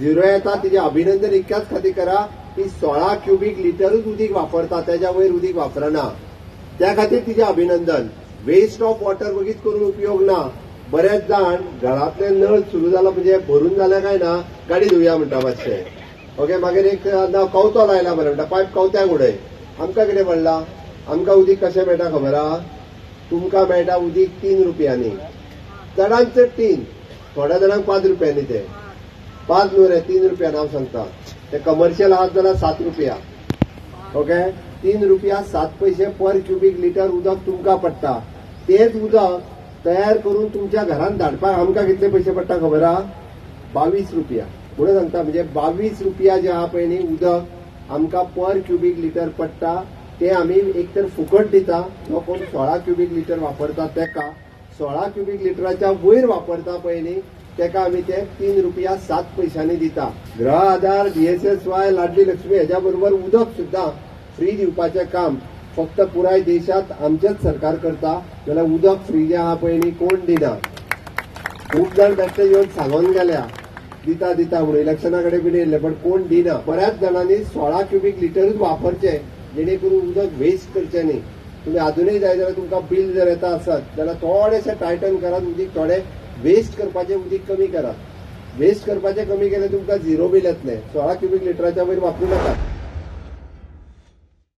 Zero येता तिजें अभिनंदन इतक्याच खातीर करा की 16 क्युबीक लिटरूच उदीक वापरता, तेज्या वयर उदीक वापरना, त्या खातीर तिजें अभिनंदन. वेस्ट ऑफ वॉटर वगीत करून उपयोग ना. बरेच जाण घरांतले नळ सुरू जाला म्हणजे भरून जाल्या काय ना गाडी धुवया म्हणटा मातशें, ओके, मागीर एक ना कवतो लायला मरे म्हणटा, पायप कवत्याक उडय. आमकां कितें पडलां? आमकां उदीक कशें मेळटा खबर आहा? तुमकां मेळटा उदीक 3 रुपयांनी, चडांत चड 3, थोड्या जाणांक 5 रुपयांनी. ते 5 न्हू रे, 3 रुपया हांव सांगता. ते कमर्शियल आहात जाल्यार 7 रुपया, ओके, 3 रुपया 7 पयशे पर क्युबीक लिटर उदक तुमकां पडटा. तेच उदक तयार करून तुमच्या घरांत धाडपाक आमकां कितले पयशे पडटा खबर आहा? 22 रुपया. म्हणून सांगता म्हणजे 22 रुपया जे आहा पळय न्ही उदक आमकां पर क्युबीक लिटर पडटा, ते आमी एक तर फुकट दिता. जो कोण 16 क्युबीक लिटर वापरता तेका, 16 क्युबीक लिटराच्या वयर वापरता पळय न्ही तेका आमी ते 3 रुपया 7 पयशांनी दिता. गृह आधार, DSSY, Ladli Lakshmi हेज्या बरोबर उदक सुद्दां फ्री दिवपाचें काम फक्त पुराय देशांत आमचेच सरकार करता. जाल्यार उदक फ्री जें आहा पळय न्ही कोण दिना. खूब जाण बेश्टे येवन सांगून गेल्या दिता दिता म्हणून, इलेक्शना कडेन बीन येयल्ले, पण कोण दिना. बऱ्याच जाणांनी 16 क्युबीक लिटरूच वापरचे जेणे करून उदक वेस्ट करचें न्ही. तुमी आजुनूय जाय जाल्यार तुमकां बील जर येता आसत जाल्यार थोडेशें टायटन करात, उदीक थोडें वेस्ट करपाचें उदीक कमी करात. वेस्ट करपाचें कमी केलें तुमकां झिरो बील येतलें. 16 क्युबीक लिटराच्या वयर वापरूं नाकात.